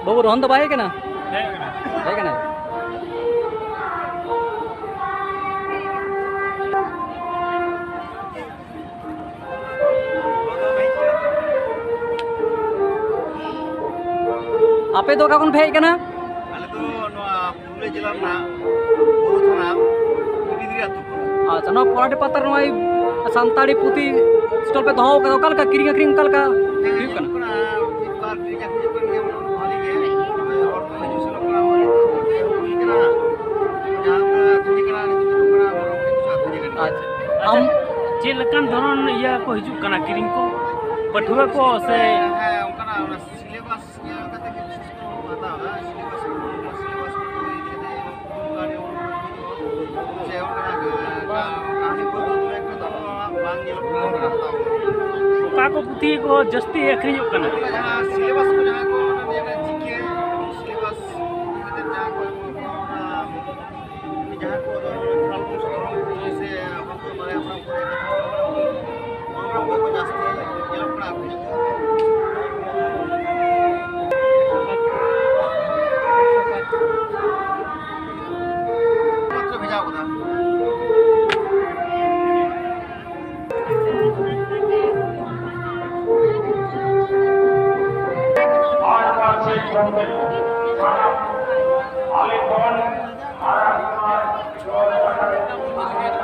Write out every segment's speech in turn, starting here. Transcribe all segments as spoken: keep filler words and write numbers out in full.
ᱵᱟᱹᱵᱩ, ᱨᱳᱦᱚᱱ ᱫᱚ ᱵᱟᱭ ᱦᱮᱡ ᱠᱟᱱᱟ? ᱦᱮᱡ ᱠᱟᱱᱟ᱾ ᱦᱮᱡ ᱠᱟᱱᱟ᱾ ᱟᱯᱮ ᱫᱚ ᱚᱠᱟ ᱠᱷᱚᱱ ᱯᱮ ᱦᱮᱡ ᱠᱟᱱᱟ? ᱟᱞᱮ ᱫᱚ ᱱᱚᱣᱟ ᱯᱩᱨᱩᱞᱤᱭᱟᱹ ᱡᱮᱞᱟ ᱨᱮᱱᱟᱜ ᱵᱳᱨᱳ ᱛᱷᱟᱱᱟ ᱯᱤᱴᱤᱫᱤᱨᱤ ᱟᱹᱛᱩ ᱠᱷᱚᱱ᱾ ᱟᱪᱪᱷᱟ, ᱱᱚᱣᱟ ᱯᱚᱲᱟᱰᱤ ᱯᱟᱛᱟ ᱨᱮ ᱱᱚᱜᱼᱚᱭ ᱥᱟᱱᱛᱟᱲᱤ ᱯᱩᱛᱷᱤ ᱥᱴᱚᱞ ᱯᱮ ᱫᱚᱦᱚ ᱟᱠᱟᱫᱟ, ᱚᱠᱟ ᱞᱮᱠᱟ ᱠᱤᱨᱤᱧ ᱟᱹᱠᱷᱨᱤᱧ ᱚᱠᱟ ᱞᱮᱠᱟ ᱦᱮᱸ, ᱦᱩᱭᱩᱜ ᱠᱟᱱᱟ? ᱦᱩᱭᱩᱜ ᱠᱟᱱᱟ, ᱢᱤᱫ ᱵᱟᱨ ᱠᱤᱨᱤᱧ ᱟᱹᱠᱷᱨᱤᱧᱚᱜ ᱠᱟᱱ ᱜᱮᱭᱟ, ᱢᱚᱴᱟᱢᱩᱴᱤ ᱵᱷᱟᱞᱤ ᱜᱮ᱾ ᱛᱚᱵᱮ ᱦᱚᱲ ᱠᱚ ᱦᱤᱡᱩᱜ ᱥᱮᱱᱚᱜ ᱠᱟᱱᱟ, ᱱᱤᱛᱚᱜ ᱮᱦᱚᱵ ᱦᱩᱭ ᱠᱟᱱᱟ᱾ ᱡᱟᱦᱟᱸ ᱠᱚ ᱟᱹᱠᱷᱨᱤᱧ ᱠᱟᱱᱟ, ᱱᱤᱛᱚᱜ ᱪᱟᱞᱩᱜ ᱠᱟᱱᱟ, ᱢᱚᱴᱟᱢᱩᱴᱤ ᱠᱤᱪᱷᱩ ᱟᱹᱠᱷᱨᱤᱧ ᱟᱠᱟᱱ ᱜᱮᱭᱟ᱾ ᱟᱪᱪᱷᱟ᱾ ᱟᱢ ᱪᱮᱫ ᱞᱮᱠᱟᱱ ᱫᱷᱚᱨᱚᱱ ᱤᱭᱟᱹ ᱠᱚ ᱦᱤᱡᱩᱜ ᱠᱟᱱᱟ, ᱠᱤᱨᱤᱧ ᱠᱚ? ᱯᱟᱹᱴᱷᱩᱣᱟᱹ ᱠᱚ ᱥᱮ? ᱦᱮᱸ, ᱚᱱᱠᱟᱱᱟᱜ ᱚᱱᱟ ᱥᱤᱞᱮᱵᱟᱥ ᱧᱮᱞ ᱠᱟᱛᱮ ᱜᱮ ᱵᱤᱥᱮᱥ ᱠᱚ ᱦᱟᱛᱟᱣᱟ᱾ ᱥᱤᱞᱮᱵᱟᱥ ᱠᱚ, ᱥᱤᱞᱮᱵᱟᱥ ᱠᱚ ᱤᱫᱤ ᱠᱟᱛᱮ ᱚᱱᱠᱟ ᱜᱮ ᱥᱮ ᱚᱱᱠᱟᱱᱟᱜ ᱠᱟ-, ᱠᱟᱹᱦᱱᱤ ᱯᱚᱛᱚᱵ ᱫᱚ ᱮᱠᱴᱩ ᱫᱚ ᱵᱟᱝ ᱧᱮᱞᱚᱜ ᱠᱟᱱᱟ, ᱚᱱᱠᱟᱱᱟᱜ ᱦᱟᱛᱟᱣ᱾ ᱚᱠᱟ ᱠᱚ ᱯᱩᱛᱷᱤ ᱠᱚ ᱡᱟᱹᱥᱛᱤ ᱟᱹᱠᱷᱨᱤᱧᱚᱜ ᱠᱟᱱᱟ? ᱚᱱᱟ ᱡᱟᱦᱟᱸ ᱥᱤᱞᱮᱵᱟᱥ ᱠᱚ, ᱡᱟᱦᱟᱸ ᱠᱚ ᱚᱱᱟ ᱱᱤᱭᱟᱹ ᱡᱤᱠᱮ ᱥᱤᱞᱮᱵᱟᱥ ᱤᱫᱤ ᱠᱟᱛᱮ ᱡᱟᱦᱟᱸ ᱠᱚ ᱮᱢ ᱠᱟᱱᱟ, ᱚᱱᱟ ᱡᱟᱦᱟᱸ ᱠᱚ ᱫᱚ ᱯᱷᱟᱞᱜᱩᱱ ᱥᱚᱛᱨᱚ ᱥᱮ ᱟᱵᱚ ᱠᱚ ᱢᱟᱨᱮ ᱦᱟᱯᱲᱟᱢ ᱠᱚ ᱚᱱᱟ ᱵᱚᱭ ᱠᱚ ᱡᱟᱹᱥᱛᱤ ᱧᱮᱞᱚᱜ ᱠᱟᱱᱟ ᱟᱹᱠᱷᱨᱤᱧᱚᱜ ᱠᱟᱱᱟ᱾ ᱯᱟᱛᱨᱚ ᱵᱷᱮᱡᱟ ᱠᱟᱫᱟ᱾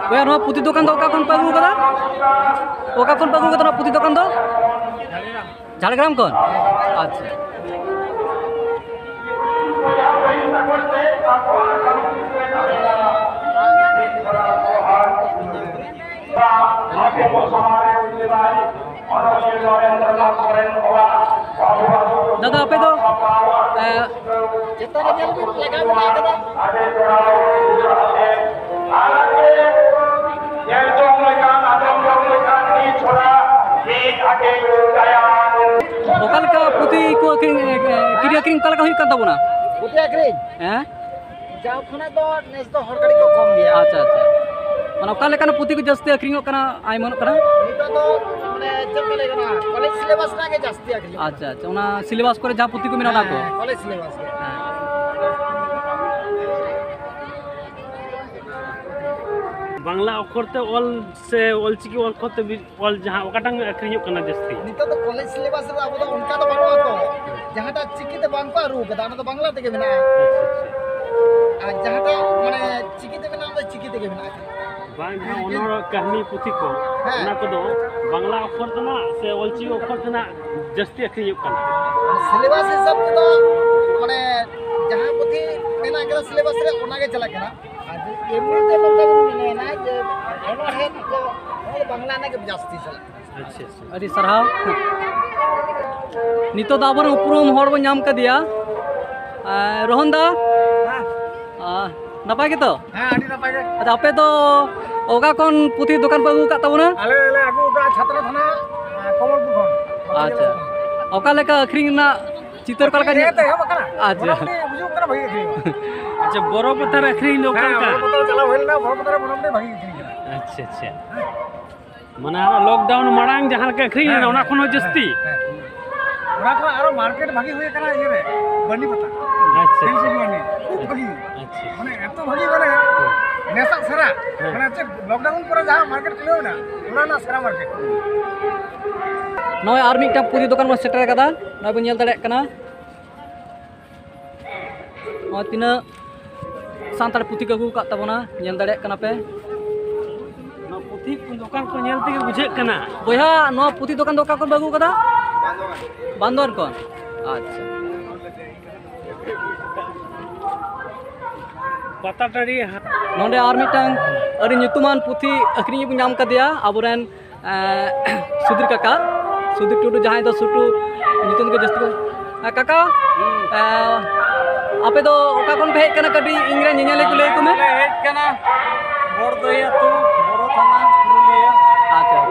ᱵᱚᱭᱦᱟ, ᱱᱚᱣᱟ ᱯᱩᱛᱷᱤ ᱫᱚᱠᱟᱱ ᱫᱚ ᱚᱠᱟ ᱠᱷᱚᱱ ᱯᱮ ᱟᱹᱜᱩ ᱠᱟᱫᱟ? ᱚᱠᱟ ᱠᱷᱚᱱ ᱯᱮ ᱟᱹᱜᱩ ᱠᱟᱫᱟ ᱱᱚᱣᱟ ᱯᱩᱛᱷᱤ ᱫᱚᱠᱟᱱ ᱫᱚ? ᱡᱷᱟᱲᱜᱨᱟᱢ ᱠᱷᱚᱱ? ᱟᱪᱪᱷᱟ᱾ ᱫᱟᱫᱟ, ᱟᱯᱮ ᱫᱚ, ᱮ, ᱪᱮᱛᱟᱱ ᱨᱮ ᱧᱮᱞ ᱵᱤᱱ, ᱞᱟᱜᱟᱣ ᱢᱮᱱᱟᱜ ᱟᱠᱟᱫᱟ᱾ ᱧᱮᱞ ᱡᱚᱝ ᱞᱮᱠᱟᱱ, ᱟᱸᱡᱚᱢ ᱡᱚᱝ ᱞᱮᱠᱟᱱ ᱢᱤᱫ ᱪᱷᱚᱲᱟ, ᱢᱤᱫ ᱟᱸᱠᱷᱤᱧ ᱜᱟᱭᱟᱱ᱾ ᱚᱠᱟ ᱞᱮᱠᱟ ᱯᱩᱛᱷᱤ ᱠᱚ ᱟᱹᱠᱷᱨᱤᱧ, ᱮ, ᱮ, ᱠᱤᱨᱤᱧ ᱟᱹᱠᱷᱨᱤᱧ ᱚᱠᱟ ᱞᱮᱠᱟ ᱦᱩᱭᱩᱜ ᱠᱟᱱ ᱛᱟᱵᱚᱱᱟ? ᱯᱩᱛᱷᱤ ᱟᱹᱠᱷᱨᱤᱧ? ᱦᱮᱸ? ᱡᱟᱣ ᱠᱷᱚᱱᱟᱜ ᱫᱚ ᱱᱮᱥ ᱫᱚ ᱦᱚᱲ ᱠᱟᱹᱴᱤᱡ ᱠᱚ ᱠᱚᱢ ᱜᱮᱭᱟ᱾ ᱟᱪᱪᱷᱟ, ᱟᱪᱪᱷᱟ᱾ ᱢᱟᱱᱮ ᱚᱠᱟ ᱞᱮᱠᱟᱱᱟᱜ ᱯᱩᱛᱷᱤ ᱠᱚ ᱡᱟᱹᱥᱛᱤ ᱟᱹᱠᱷᱨᱤᱧᱚᱜ ᱠᱟᱱᱟ, ᱟᱭᱢᱟᱱᱚᱜ ᱠᱟᱱᱟ? ᱱᱤᱛᱚᱜ ᱫᱚ ᱢᱟᱱᱮ ᱪᱮᱫ ᱠᱚ ᱞᱟᱹᱭ ᱜᱟᱱᱚᱜᱼᱟ, ᱠᱚᱞᱮᱡᱽ ᱥᱤᱞᱮᱵᱟᱥ ᱨᱮᱱᱟᱜ ᱜᱮ ᱡᱟᱹᱥᱛᱤ ᱟᱹᱠᱷᱨᱤᱧᱚᱜ ᱠᱟᱱᱟ᱾ ᱟᱪᱪᱷᱟ, ᱟᱪᱪᱷᱟ, ᱚᱱᱟ ᱥᱤᱞᱮᱵᱟᱥ ᱠᱚᱨᱮ ᱡᱟᱦᱟᱸ ᱯᱩᱛᱷᱤ ᱠᱚ ᱢᱮᱱᱟᱜᱼᱟ, ᱚᱱᱟ ᱠᱚ? ᱦᱮᱸ, ᱠᱚᱞᱮᱡᱽ ᱥᱤᱞᱮᱵᱟᱥ ᱜᱮ᱾ ᱦᱮᱸ᱾ ᱵᱟᱝᱞᱟ ᱚᱠᱷᱚᱨ ᱛᱮ ᱚᱞ ᱥᱮ ᱚᱞᱪᱤᱠᱤ ᱚᱞ ᱠᱚᱛᱮ ᱵᱤ-, ᱚᱞ ᱡᱟᱦᱟᱸ ᱚᱠᱟᱴᱟᱝ ᱟᱹᱠᱷᱨᱤᱧᱚᱜ ᱠᱟᱱᱟ ᱡᱟᱹᱥᱛᱤ? ᱱᱤᱛᱚᱜ ᱫᱚ ᱠᱚᱞᱮᱡᱽ ᱥᱤᱞᱮᱵᱟᱥ ᱨᱮ ᱟᱵᱚ ᱫᱚ ᱚᱱᱠᱟ ᱫᱚ ᱵᱟᱹᱱᱩᱜᱼᱟ ᱛᱚ, ᱡᱟᱦᱟᱸᱴᱟᱜ ᱪᱤᱠᱤ ᱛᱮ ᱵᱟᱝ ᱠᱚ ᱟᱹᱨᱩ ᱠᱟᱫᱟ, ᱚᱱᱟ ᱫᱚ ᱵᱟᱝᱞᱟ ᱛᱮᱜᱮ ᱢᱮᱱᱟᱜᱼᱟ᱾ ᱟᱪᱪᱷᱟ, ᱟᱪᱪᱷᱟ᱾ ᱟᱨ ᱡᱟᱦᱟᱸᱴᱟᱜ ᱢᱟᱱᱮ ᱪᱤᱠᱤ ᱛᱮ ᱢᱮᱱᱟᱜᱼᱟ, ᱚᱱᱟ ᱫᱚ ᱪᱤᱠᱤ ᱛᱮᱜᱮ ᱢᱮᱱᱟᱜᱼᱟ᱾ ᱵᱟᱝ, ᱡᱟᱦᱟᱸ ᱚᱱᱚᱬᱦᱮ ᱠᱟᱹᱦᱱᱤ ᱯᱩᱛᱷᱤ ᱠᱚ, ᱦᱮᱸ᱾ ᱚᱱᱟ ᱠᱚᱫᱚ ᱵᱟᱝᱞᱟ ᱚᱠᱷᱚᱨ ᱛᱮᱱᱟᱜ ᱥᱮ ᱚᱞᱪᱤᱠᱤ ᱚᱠᱷᱚᱨ ᱛᱮᱱᱟᱜ ᱡᱟᱹᱥᱛᱤ ᱟᱹᱠᱷᱨᱤᱧᱚᱜ ᱠᱟᱱᱟ? ᱥᱤᱞᱮᱵᱟᱥ ᱦᱤᱥᱟᱹᱵ ᱛᱮᱫᱚ ᱢᱟᱱᱮ ᱡᱟᱦᱟᱸ ᱯᱩᱛᱷᱤ ᱢᱮᱱᱟᱜ ᱠᱟᱫᱟ ᱥᱤᱞᱮᱵᱟᱥ ᱨᱮ, ᱚᱱᱟ ᱜᱮ ᱪᱟᱞᱟᱜ ᱠᱟᱱᱟ᱾ ᱟᱨ ᱮᱢᱱᱤ ᱛᱮ ᱱᱚᱝᱠᱟ ᱵᱚᱱ ᱢᱮᱱᱟ ᱡᱮ ᱚᱱᱚᱬᱦᱮ ᱫᱚ, ᱚᱱᱟ ᱫᱚ ᱵᱟᱝᱞᱟ ᱨᱮᱱᱟᱜ ᱜᱮ ᱡᱟᱹᱥᱛᱤ ᱪᱟᱞᱟᱜ ᱠᱟᱱᱟ᱾ ᱟᱪᱪᱷᱟ, ᱟᱪᱪᱷᱟ᱾ ᱟᱹᱰᱤ ᱥᱟᱨᱦᱟᱣ᱾ ᱱᱤᱛᱚᱜ ᱫᱚ ᱟᱵᱚᱨᱮᱱ ᱩᱯᱨᱩᱢ ᱦᱚᱲ ᱵᱚᱱ ᱧᱟᱢ ᱠᱟᱫᱮᱭᱟ᱾ ᱟᱨ ᱨᱳᱦᱚᱱ ᱫᱟ, ᱦᱮᱸ᱾ ᱟᱨ ᱱᱟᱯᱟᱭ ᱜᱮᱛᱚ? ᱦᱮᱸ, ᱟᱹᱰᱤ ᱱᱟᱯᱟᱭ ᱜᱮ᱾ ᱟᱪᱪᱷᱟ, ᱟᱯᱮ ᱫᱚ ᱚᱠᱟ ᱠᱷᱚᱱ ᱯᱩᱛᱷᱤ ᱫᱚᱠᱟᱱ ᱯᱮ ᱟᱹᱜᱩ ᱟᱠᱟᱫ ᱛᱟᱵᱚᱱᱟ? ᱟᱞᱮ ᱞᱮ ᱟᱹᱜᱩ ᱟᱠᱟᱫᱼᱟ ᱪᱷᱟᱛᱱᱟ ᱛᱷᱟᱱᱟ, ᱟᱨ, ᱠᱚᱢᱚᱞᱯᱩᱨ ᱠᱷᱚᱱ᱾ ᱟᱪᱪᱷᱟ, ᱚᱠᱟ ᱞᱮᱠᱟ ᱟᱹᱠᱷᱨᱤᱧ ᱨᱮᱱᱟᱜ ᱪᱤᱛᱟᱹᱨ ᱚᱠᱟ ᱞᱮᱠᱟ ᱟᱹᱠᱷᱨᱤᱧ ᱧᱮᱞ? ᱦᱮᱡ ᱛᱮ ᱮᱦᱚᱵ ᱟᱠᱟᱱᱟ᱾ ᱟᱪᱪᱷᱟ᱾ ᱢᱚᱴᱟᱢᱩᱴᱤ ᱵᱩᱡᱩᱜ ᱠᱟᱱᱟ ᱵᱷᱟᱜᱤ ᱟᱹᱠᱷᱨᱤᱧᱚᱜᱼᱟ᱾ ᱟᱪᱪᱷᱟ, ᱵᱚᱨᱚ ᱯᱟᱛᱟ ᱨᱮ ᱟᱹᱠᱷᱨᱤᱧ ᱫᱚ ᱚᱠᱟ ᱦᱮᱸ, ᱞᱮᱠᱟ? ᱵᱚᱨᱚ ᱯᱟᱛᱟ ᱨᱮ ᱪᱟᱞᱟᱣ ᱦᱩᱭ ᱞᱮᱱᱟ, ᱵᱚᱨᱚ ᱯᱟᱛᱟ ᱨᱮ ᱢᱚᱴᱟᱢᱩᱴᱤ ᱵᱷᱟᱜᱤ ᱟᱹᱠᱷᱨᱤᱧ ᱠᱟᱱᱟ᱾ ᱟᱪᱪᱷᱟ, ᱟᱪᱪᱷᱟ᱾ ᱢᱟᱱᱮ ᱟᱨᱚ lockdown ᱢᱟᱲᱟᱝ ᱡᱟᱦᱟᱸ ᱞᱮᱠᱟ ᱟᱹᱠᱷᱨᱤᱧ ᱞᱮᱱᱟ, ᱦᱮᱸ, ᱚᱱᱟ ᱠᱷᱚᱱ ᱦᱚᱸ ᱡᱟᱹᱥᱛᱤ? ᱦᱮᱸ, ᱦᱮᱸ᱾ ᱚᱱᱟ ᱠᱷᱚᱱ ᱟᱨᱚ market ᱵᱷᱟᱜᱤ ᱦᱩᱭ ᱟᱠᱟᱱᱟ ᱤᱭᱟᱹ ᱨᱮ, ᱵᱟᱹᱨᱱᱤ ᱯᱟᱛᱟ᱾ ᱟᱪᱪᱷᱟ, ᱛᱮᱭᱤᱥᱮ ᱡᱩᱣᱟᱱᱤ, ᱠᱷᱩᱵ ᱵᱷᱟᱜᱤ᱾ ᱟᱪᱪᱷᱟ᱾ ᱢᱟᱱᱮ ᱮᱛᱚ ᱵᱷᱟᱜᱤ, ᱢᱟᱱᱮ ᱱᱮᱥᱟᱜ ᱥᱮᱨᱟ, ᱦᱮᱸ᱾ ᱢᱟᱱᱮ ᱪᱮᱫ lockdown ᱯᱚᱨᱮ ᱡᱟᱦᱟᱸ market ᱠᱷᱩᱞᱟᱹᱣ ᱮᱱᱟ, ᱚᱱᱟ ᱨᱮᱱᱟᱜ ᱥᱮᱨᱟ market᱾ ᱱᱚᱜᱼᱚᱭ ᱟᱨ ᱢᱤᱫᱴᱟᱝ ᱯᱩᱛᱷᱤ ᱫᱚᱠᱟᱱ ᱵᱚᱱ ᱥᱮᱴᱮᱨ ᱟᱠᱟᱫᱟ, ᱱᱚᱜᱼᱚᱭ ᱵᱚᱱ ᱧᱮᱞ ᱫᱟᱲᱮᱭᱟᱜ ᱠᱟᱱᱟ᱾ ᱱᱚᱣᱟ ᱛᱤᱱᱟᱹᱜ ᱥᱟᱱᱛᱟᱲ ᱯᱩᱛᱷᱤ ᱠᱚ ᱟᱹᱜᱩ ᱟᱠᱟᱫ ᱛᱟᱵᱚᱱᱟ, ᱧᱮᱞ ᱫᱟᱲᱮᱭᱟᱜ ᱠᱟᱱᱟ ᱯᱮ᱾ ᱱᱚᱣᱟ ᱯᱩᱛᱷᱤ ᱫᱚᱠᱟᱱ ᱠᱚ ᱧᱮᱞ ᱛᱮᱜᱮ ᱵᱩᱡᱷᱟᱹᱜ ᱠᱟᱱᱟ᱾ ᱵᱚᱭᱦᱟ, ᱱᱚᱣᱟ ᱯᱩᱛᱷᱤ ᱫᱚᱠᱟᱱ ᱫᱚ ᱚᱠᱟ ᱠᱷᱚᱱ ᱯᱮ ᱟᱹᱜᱩ ᱟᱠᱟᱫᱟ? ᱵᱟᱱᱫᱚᱣᱟᱱ ᱠᱷᱚᱱ᱾ ᱟᱪᱪᱷᱟ᱾ ᱯᱟᱛᱟᱴᱟᱺᱰᱤ ᱦᱟ- ᱱᱚᱰᱮ ᱟᱨ ᱢᱤᱫᱴᱟᱝ ᱟᱹᱰᱤ ᱧᱩᱛᱩᱢᱟᱱ ᱯᱩᱛᱷᱤ ᱟᱹᱠᱷᱨᱤᱧ ᱵᱚᱱ ᱧᱟᱢ ᱠᱟᱫᱮᱭᱟ, ᱟᱵᱚᱨᱮᱱ ᱮᱸ, ᱥᱩᱫᱷᱤᱨ ᱠᱟᱠᱟ, ᱥᱩᱫᱷᱤᱨ ᱴᱩᱰᱩ, ᱡᱟᱦᱟᱸᱭ ᱫᱚ ᱥᱩᱴᱩ ᱧᱩᱛᱩᱢ ᱜᱮ ᱡᱟᱹᱥᱛᱤ ᱠᱚ, ᱮᱸ, ᱠᱟᱠᱟ, ᱮᱸ, ᱟᱯᱮ ᱫᱚ ᱚᱠᱟ ᱠᱷᱚᱱ ᱯᱮ ᱦᱮᱡ ᱠᱟᱱᱟ? ᱠᱟᱹᱴᱤᱡ ᱤᱧ ᱨᱮᱱ ᱧᱮᱧᱮᱞᱤᱭᱟᱹ ᱠᱚ ᱞᱟᱹᱭ ᱟᱠᱚ ᱢᱮ᱾ ᱟᱞᱮ ᱦᱮᱡ ᱠᱟᱱᱟ ᱵᱚᱲᱫᱟᱹᱭ ᱟᱹᱛᱩ, ᱵᱚᱨᱚ ᱛᱷᱟᱱᱟ, ᱯᱩᱨᱩᱞᱤᱭᱟᱹ᱾ ᱟᱪᱪᱷᱟ᱾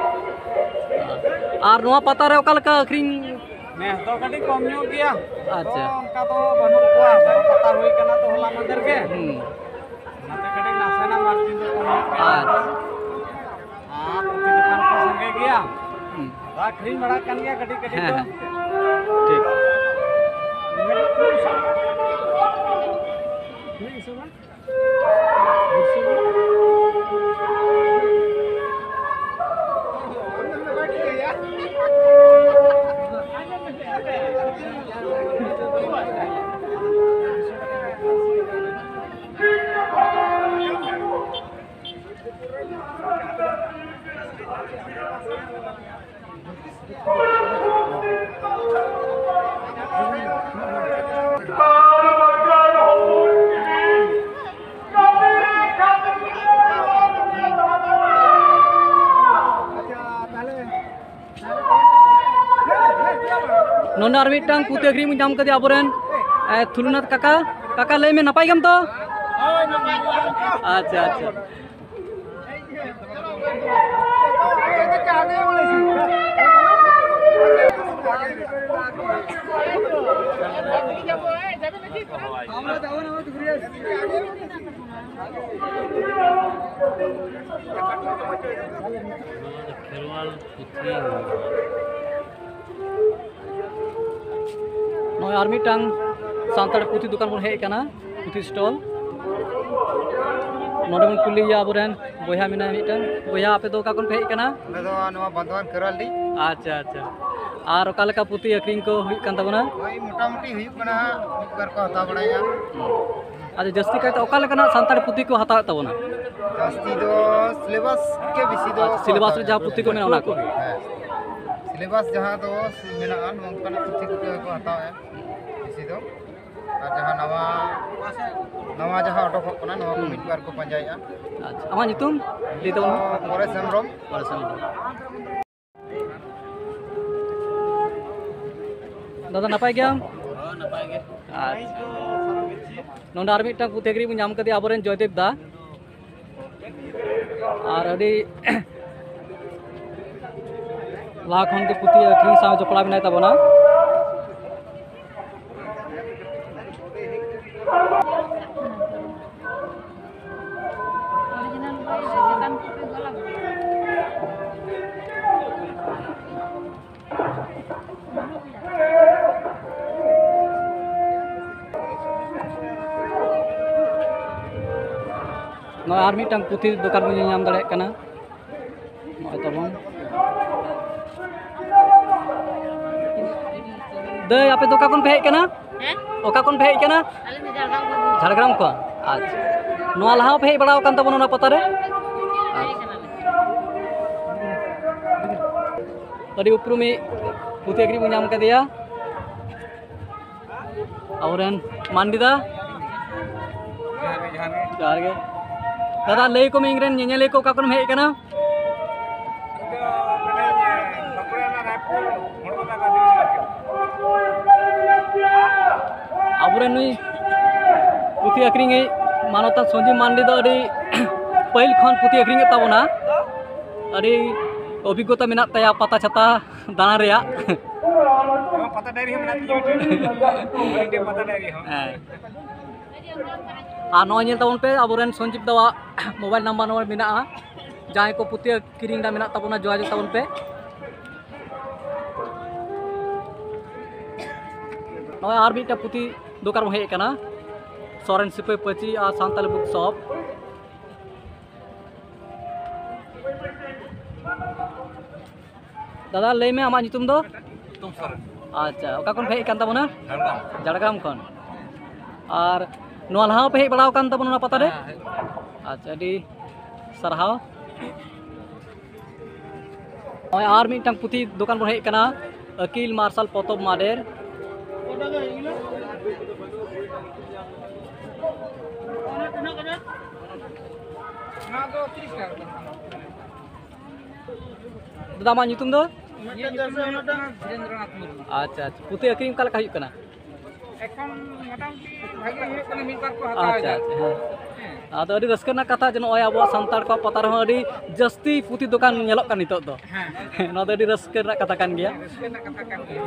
ᱟᱨ ᱱᱚᱣᱟ ᱯᱟᱛᱟ ᱨᱮ ᱚᱠᱟ ᱞᱮᱠᱟ ᱟᱹᱠᱷᱨᱤᱧ? ᱱᱮᱥ ᱫᱚ ᱠᱟᱹᱴᱤᱡ ᱠᱚᱢ ᱧᱚᱜ ᱜᱮᱭᱟ᱾ ᱟᱪᱪᱷᱟ᱾ ᱛᱚ, ᱚᱱᱠᱟ ᱫᱚ ᱵᱟᱹᱱᱩᱜ ᱠᱚᱣᱟ, ᱵᱚᱨᱚ ᱯᱟᱛᱟ ᱦᱩᱭ ᱠᱟᱱᱟ ᱛᱚ ᱦᱚᱞᱟ ᱢᱟᱫᱷᱮᱨ ᱜᱮ᱾ ᱦᱩᱸ᱾ ᱚᱱᱟᱛᱮ ᱠᱟᱹᱴᱤᱡ ᱱᱟᱥᱮᱱᱟᱜ margin ᱫᱚ ᱟᱪᱪᱷᱟ᱾ ᱟᱨ ᱯᱩᱛᱷᱤ ᱫᱚᱠᱟᱱ ᱠᱚ ᱥᱟᱸᱜᱮ ᱜᱮᱭᱟ᱾ ᱦᱩᱸ᱾ ᱟᱹᱠᱷᱨᱤᱧ ᱵᱟᱲᱟᱜ ᱠᱟᱱ ᱜᱮᱭᱟ ᱠᱟᱹᱴᱤᱡ ᱠᱟᱹᱴᱤᱡ ᱦᱮᱸ, ᱫᱚ᱾ ᱦᱮᱸ᱾ ᱴᱷᱤᱠ᱾ ᱱᱚᱰᱮ ᱟᱨ ᱢᱤᱫᱴᱟᱝ ᱯᱩᱛᱷᱤ ᱟᱹᱠᱷᱨᱤᱧ ᱵᱚᱱ ᱧᱟᱢ ᱠᱟᱫᱮᱭᱟ ᱟᱵᱚᱨᱮᱱ, ᱮ, ᱛᱷᱩᱞᱩᱱᱟᱛᱷ ᱠᱟᱠᱟ᱾ ᱠᱟᱠᱟ, ᱞᱟᱹᱭ ᱢᱮ, ᱱᱟᱯᱟᱭ ᱜᱮᱭᱟᱢ ᱛᱚ? ᱟᱪᱪᱷᱟ, ᱟᱪᱪᱷᱟ᱾ ᱠᱷᱮᱨᱣᱟᱞ ᱯᱩᱛᱷᱤ᱾ ᱱᱚᱜᱼᱚᱭ ᱟᱨ ᱢᱤᱫᱴᱟᱝ ᱥᱟᱱᱛᱟᱲ ᱯᱩᱛᱷᱤ ᱫᱚᱠᱟᱱ ᱵᱚᱱ ᱦᱮᱡ ᱟᱠᱟᱱᱟ, ᱯᱩᱛᱷᱤ ᱥᱴᱚᱞ᱾ ᱱᱚᱰᱮ ᱵᱚᱱ ᱠᱩᱞᱤᱭᱮᱭᱟ ᱟᱵᱚᱨᱮᱱ ᱵᱚᱭᱦᱟ ᱢᱮᱱᱟᱭᱟ ᱢᱤᱫᱴᱟᱝ᱾ ᱵᱚᱭᱦᱟ, ᱟᱯᱮ ᱫᱚ ᱚᱠᱟ ᱠᱷᱚᱱ ᱯᱮ ᱦᱮᱡ ᱟᱠᱟᱱᱟ? ᱟᱞᱮ ᱫᱚ ᱱᱚᱣᱟ ᱵᱟᱸᱫᱷᱣᱟᱱ ᱠᱷᱮᱨᱣᱟᱞᱰᱤ᱾ ᱟᱪᱪᱷᱟ, ᱟᱪᱪᱷᱟ᱾ ᱟᱨ ᱚᱠᱟ ᱞᱮᱠᱟ ᱯᱩᱛᱷᱤ ᱟᱹᱠᱷᱨᱤᱧ ᱠᱚ ᱦᱩᱭᱩᱜ ᱠᱟᱱ ᱛᱟᱵᱚᱱᱟ? ᱳᱭ ᱢᱚᱴᱟᱢᱩᱴᱤ ᱦᱩᱭᱩᱜ ᱠᱟᱱᱟ, ᱢᱤᱫ ᱵᱟᱨ ᱠᱚ ᱦᱟᱛᱟᱣ ᱵᱟᱲᱟᱭᱟ᱾ ᱟᱪᱪᱷᱟ, ᱡᱟᱹᱥᱛᱤ ᱠᱟᱭᱛᱮ ᱚᱠᱟ ᱞᱮᱠᱟᱱᱟᱜ ᱥᱟᱱᱛᱟᱲ ᱯᱩᱛᱷᱤ ᱠᱚ ᱦᱟᱛᱟᱣᱮᱫ ᱛᱟᱵᱚᱱᱟ? ᱡᱟᱹᱥᱛᱤ ᱫᱚ ᱥᱤᱞᱮᱵᱟᱥ ᱜᱮ ᱵᱮᱥᱤ ᱫᱚ ᱟᱪᱪᱷᱟ, ᱠᱚ ᱥᱤᱞᱮᱵᱟᱥ ᱨᱮ ᱦᱟᱛᱟᱣᱟ᱾ ᱡᱟᱦᱟᱸ ᱯᱩᱛᱷᱤ ᱠᱚ ᱢᱮᱱᱟᱜᱼᱟ, ᱚᱱᱟ ᱠᱚ? ᱦᱮᱸ, ᱥᱤᱞᱮᱵᱟᱥ ᱡᱟᱦᱟᱸ ᱫᱚ ᱢᱮᱱᱟᱜᱼᱟ, ᱱᱚᱝᱠᱟᱱᱟᱜ ᱯᱩᱛᱷᱤ ᱠᱚᱜᱮ ᱠᱚ ᱦᱟᱛᱟᱣᱟ ᱵᱮᱥᱤ ᱫᱚ᱾ ᱟᱨ ᱡᱟᱦᱟᱸ ᱱᱟᱣᱟ, ᱱᱟᱣᱟ ᱡᱟᱦᱟᱸ ᱚᱰᱚᱠᱚᱜ ᱠᱟᱱᱟ, ᱱᱚᱣᱟ ᱠᱚ ᱦᱩᱸ᱾ ᱢᱤᱫ ᱵᱟᱨ ᱠᱚ ᱯᱟᱸᱡᱟᱭᱮᱫᱼᱟ᱾ ᱟᱪᱪᱷᱟ, ᱟᱢᱟᱜ ᱧᱩᱛᱩᱢ ᱞᱟᱹᱭ ᱛᱟᱵᱚᱱ ᱢᱮ᱾ ᱯᱚᱨᱮᱥ ᱦᱮᱢᱵᱨᱚᱢ᱾ ᱯᱚᱨᱮᱥ ᱦᱮᱢᱵᱨᱚᱢ᱾ ᱫᱟᱫᱟ, ᱱᱟᱯᱟᱭ ᱜᱮᱭᱟᱢ? ᱦᱚᱸ, ᱱᱟᱯᱟᱭ ᱜᱮ᱾ ᱟᱪᱪᱷᱟ᱾ ᱱᱚᱰᱮ ᱟᱨ ᱢᱤᱫᱴᱟᱝ ᱯᱩᱛᱷᱤ ᱟᱹᱠᱷᱨᱤᱧ ᱵᱚᱱ ᱧᱟᱢ ᱠᱟᱫᱮᱭᱟ, ᱟᱵᱚᱨᱮᱱ ᱡᱚᱭᱫᱮᱵ ᱫᱟ᱾ ᱟᱨ ᱟᱹᱰᱤ ᱞᱟᱦᱟ ᱠᱷᱚᱱ ᱜᱮ ᱯᱩᱛᱷᱤ ᱟᱹᱠᱷᱨᱤᱧ ᱥᱟᱶ ᱡᱚᱯᱲᱟᱣ ᱢᱮᱱᱟᱭ ᱛᱟᱵᱚᱱᱟ᱾ ᱱᱚᱜᱼᱚᱭ ᱟᱨ ᱢᱤᱫᱴᱟᱝ ᱯᱩᱛᱷᱤ ᱫᱚᱠᱟᱱ ᱵᱚᱱ ᱧᱮᱞ ᱧᱟᱢ ᱫᱟᱲᱮᱭᱟᱜ ᱠᱟᱱᱟ᱾ ᱱᱚᱜᱼᱚᱭ ᱛᱟᱵᱚᱱ᱾ ᱫᱟᱹᱭ, ᱟᱯᱮ ᱫᱚ ᱚᱠᱟ ᱠᱷᱚᱱ ᱯᱮ ᱦᱮᱡ ᱠᱟᱱᱟ? ᱦᱮᱸ? ᱚᱠᱟ ᱠᱷᱚᱱ ᱯᱮ ᱦᱮᱡ ᱠᱟᱱᱟ? ᱟᱞᱮ ᱫᱚ ᱡᱷᱟᱲᱜᱨᱟᱢ ᱠᱷᱚᱱ᱾ ᱡᱷᱟᱲᱜᱨᱟᱢ ᱠᱷᱚᱱ? ᱟᱪᱪᱷᱟ᱾ ᱱᱚᱣᱟ ᱞᱟᱦᱟ ᱦᱚᱸᱯᱮ ᱦᱮᱡ ᱵᱟᱲᱟ ᱟᱠᱟᱱ ᱛᱟᱵᱚᱱᱟ ᱱᱚᱣᱟ ᱯᱟᱛᱟ ᱨᱮ? ᱦᱮᱡ ᱠᱟᱱᱟᱞᱮ᱾ ᱟᱹᱰᱤ ᱩᱯᱨᱩᱢᱤᱡ ᱯᱩᱛᱷᱤ ᱟᱹᱠᱷᱨᱤᱧ ᱵᱚᱱ ᱧᱟᱢ ᱠᱮᱫᱮᱭᱟ᱾ ᱟᱵᱚᱨᱮᱱ ᱢᱟᱱᱰᱤ ᱫᱟ᱾ ᱡᱚᱦᱟᱨ ᱜᱮ, ᱡᱚᱦᱟᱨ ᱜᱮ᱾ ᱡᱚᱦᱟᱨ ᱜᱮ᱾ ᱫᱟᱫᱟ, ᱞᱟᱹᱭ ᱠᱚᱢ, ᱤᱧ ᱨᱮᱱ ᱧᱮᱧᱮᱞᱤᱭᱟᱹ ᱠᱚ ᱚᱠᱟ ᱠᱷᱚᱱᱮᱢ ᱦᱮᱡ ᱟᱠᱟᱱᱟ? ᱤᱧ ᱫᱚ ᱢᱟᱱᱮ ᱵᱟᱸᱠᱩᱲᱟ ᱨᱮᱱᱟᱜ ᱨᱟᱭᱯᱩᱨ ᱦᱚᱲᱢᱚᱫᱟ ᱠᱷᱚᱱ ᱟᱹᱫᱤᱵᱟᱹᱥᱤ ᱢᱟᱨᱠᱮᱴ᱾ ᱟᱵᱚᱨᱮᱱ ᱱᱩᱭ ᱯᱩᱛᱷᱤ ᱟᱹᱠᱷᱨᱤᱧᱤᱡ ᱢᱟᱱᱚᱛᱟᱱ ᱥᱚᱧᱡᱤᱵ ᱢᱟᱱᱰᱤ ᱫᱚ ᱟᱹᱰᱤ ᱯᱟᱹᱦᱤᱞ ᱠᱷᱚᱱ ᱯᱩᱛᱷᱤ ᱟᱹᱠᱷᱨᱤᱧᱮᱫ ᱛᱟᱵᱚᱱᱟ᱾ ᱟᱹᱰᱤ ᱚᱵᱷᱤᱜᱽᱜᱚᱛᱟ ᱢᱮᱱᱟᱜ ᱛᱟᱭᱟ ᱯᱟᱛᱟ ᱪᱷᱟᱛᱟ ᱫᱟᱬᱟᱱ ᱨᱮᱭᱟᱜ᱾ ᱱᱚᱣᱟ ᱯᱟᱛᱟ ᱰᱟᱭᱨᱤ ᱦᱚᱸ ᱢᱮᱱᱟᱜ ᱛᱤᱧᱟ ᱢᱤᱫᱴᱮᱱ᱾ ᱚᱞ ᱤᱱᱰᱤᱭᱟ ᱯᱟᱛᱟ ᱰᱟᱭᱨᱤ ᱦᱚᱸ᱾ ᱦᱮᱸ᱾ ᱟᱨ ᱱᱚᱜᱼᱚᱭ ᱧᱮᱞ ᱛᱟᱵᱚᱱ ᱯᱮ, ᱟᱵᱚᱨᱮᱱ ᱥᱚᱧᱡᱤᱵ ᱫᱟᱣᱟᱜ ᱢᱳᱵᱟᱭᱤᱞ ᱱᱟᱢᱵᱟᱨ ᱱᱚᱜᱼᱚᱭ ᱢᱮᱱᱟᱜᱼᱟ᱾ ᱡᱟᱦᱟᱸᱭ ᱠᱚ ᱯᱩᱛᱷᱤ ᱠᱤᱨᱤᱧ ᱨᱮᱱᱟᱜ ᱢᱮᱱᱟᱜ ᱛᱟᱵᱚᱱᱟ, ᱡᱳᱜᱟᱡᱳᱜᱽ ᱛᱟᱵᱚᱱ ᱯᱮ᱾ ᱱᱚᱜᱼᱚᱭ ᱟᱨ ᱢᱤᱫᱴᱟᱝ ᱯᱩᱛᱷᱤ ᱫᱚᱠᱟᱱ ᱵᱚᱱ ᱦᱮᱡ ᱟᱠᱟᱱᱟ, ᱥᱚᱨᱮᱱ ᱥᱤᱯᱟᱹᱭ ᱯᱟᱹᱪᱤ ᱟᱨ ᱥᱟᱱᱛᱟᱞᱤ ᱵᱩᱠ ᱥᱚᱯ᱾ ᱫᱟᱫᱟ, ᱞᱟᱹᱭ ᱢᱮ, ᱟᱢᱟᱜ ᱧᱩᱛᱩᱢ ᱫᱚ? ᱧᱩᱛᱩᱢ ᱥᱚᱨᱮᱱ᱾ ᱟᱪᱪᱷᱟ, ᱚᱠᱟ ᱠᱷᱚᱱ ᱯᱮ ᱦᱮᱡ ᱟᱠᱟᱱ ᱛᱟᱵᱚᱱᱟ? ᱡᱷᱟᱲᱜᱨᱟᱢ᱾ ᱡᱷᱟᱲᱜᱨᱟᱢ ᱠᱷᱚᱱ᱾ ᱟᱨ ᱱᱚᱣᱟ ᱞᱟᱦᱟ ᱦᱚᱸᱯᱮ ᱦᱮᱡ ᱵᱟᱲᱟ ᱟᱠᱟᱱ ᱛᱟᱵᱚᱱᱟ ᱱᱚᱣᱟ ᱯᱟᱛᱟ ᱨᱮ? ᱦᱮᱸ, ᱦᱮᱡ ᱵᱟᱲᱟ᱾ ᱟᱪᱪᱷᱟ, ᱟᱹᱰᱤ ᱥᱟᱨᱦᱟᱣ᱾ ᱱᱚᱜᱼᱚᱭ ᱟᱨ ᱢᱤᱫᱴᱟᱝ ᱯᱩᱛᱷᱤ ᱫᱚᱠᱟᱱ ᱵᱚᱱ ᱦᱮᱡ ᱟᱠᱟᱱᱟ, ᱟᱹᱠᱤᱞ ᱢᱟᱨᱥᱟᱞ ᱯᱚᱛᱚᱵ ᱢᱟᱰᱮᱨ᱾ ᱫᱟᱫᱟ, ᱟᱢᱟᱜ ᱧᱩᱛᱩᱢ ᱫᱚ? ᱤᱧᱟᱹᱜ ᱧᱩᱛᱩᱢ ᱫᱚ ᱦᱩᱭᱩᱜ ᱠᱟᱱᱟ ᱫᱷᱤᱨᱮᱱᱫᱨᱚᱱᱟᱛᱷ ᱢᱩᱨᱢᱩ᱾ ᱟᱪᱪᱷᱟ, ᱟᱪᱪᱷᱟ᱾ ᱯᱩᱛᱷᱤ ᱟᱹᱠᱷᱨᱤᱧ ᱚᱠᱟ ᱞᱮᱠᱟ ᱦᱩᱭᱩᱜ ᱠᱟᱱᱟ? ᱮᱠᱷᱚᱱ ᱢᱚᱴᱟᱢᱩᱴᱤ ᱵᱷᱟᱜᱮ ᱦᱩᱭᱩᱜ ᱠᱟᱱᱟ, ᱢᱤᱫ ᱵᱟᱨ ᱠᱚ ᱦᱟᱛᱟᱣ ᱟᱪᱪᱷᱟ, ᱮᱫᱟ᱾ ᱟᱪᱪᱷᱟ, ᱦᱮᱸ᱾ ᱦᱮᱸ᱾ ᱟᱫᱚ ᱟᱹᱰᱤ ᱨᱟᱹᱥᱠᱟᱹ ᱨᱮᱱᱟᱜ ᱠᱟᱛᱷᱟ ᱡᱮ ᱱᱚᱜᱼᱚᱭ ᱟᱵᱚᱣᱟᱜ ᱥᱟᱱᱛᱟᱲ ᱠᱚᱣᱟᱜ ᱯᱟᱛᱟ ᱨᱮᱦᱚᱸ ᱟᱹᱰᱤ ᱡᱟᱹᱥᱛᱤ ᱯᱩᱛᱷᱤ ᱫᱚᱠᱟᱱ ᱧᱮᱞᱚᱜ ᱠᱟᱱᱟ ᱱᱤᱛᱚᱜ ᱫᱚ᱾ ᱦᱮᱸ᱾ ᱱᱚᱣᱟ ᱫᱚ ᱟᱹᱰᱤ ᱨᱟᱹᱥᱠᱟᱹ ᱨᱮᱱᱟᱜ ᱠᱟᱛᱷᱟ ᱠᱟᱱ ᱜᱮᱭᱟ᱾ ᱨᱟᱹᱥᱠᱟᱹ ᱨᱮᱱᱟᱜ ᱠᱟᱛᱷᱟ ᱠᱟᱱ ᱜᱮᱭᱟ᱾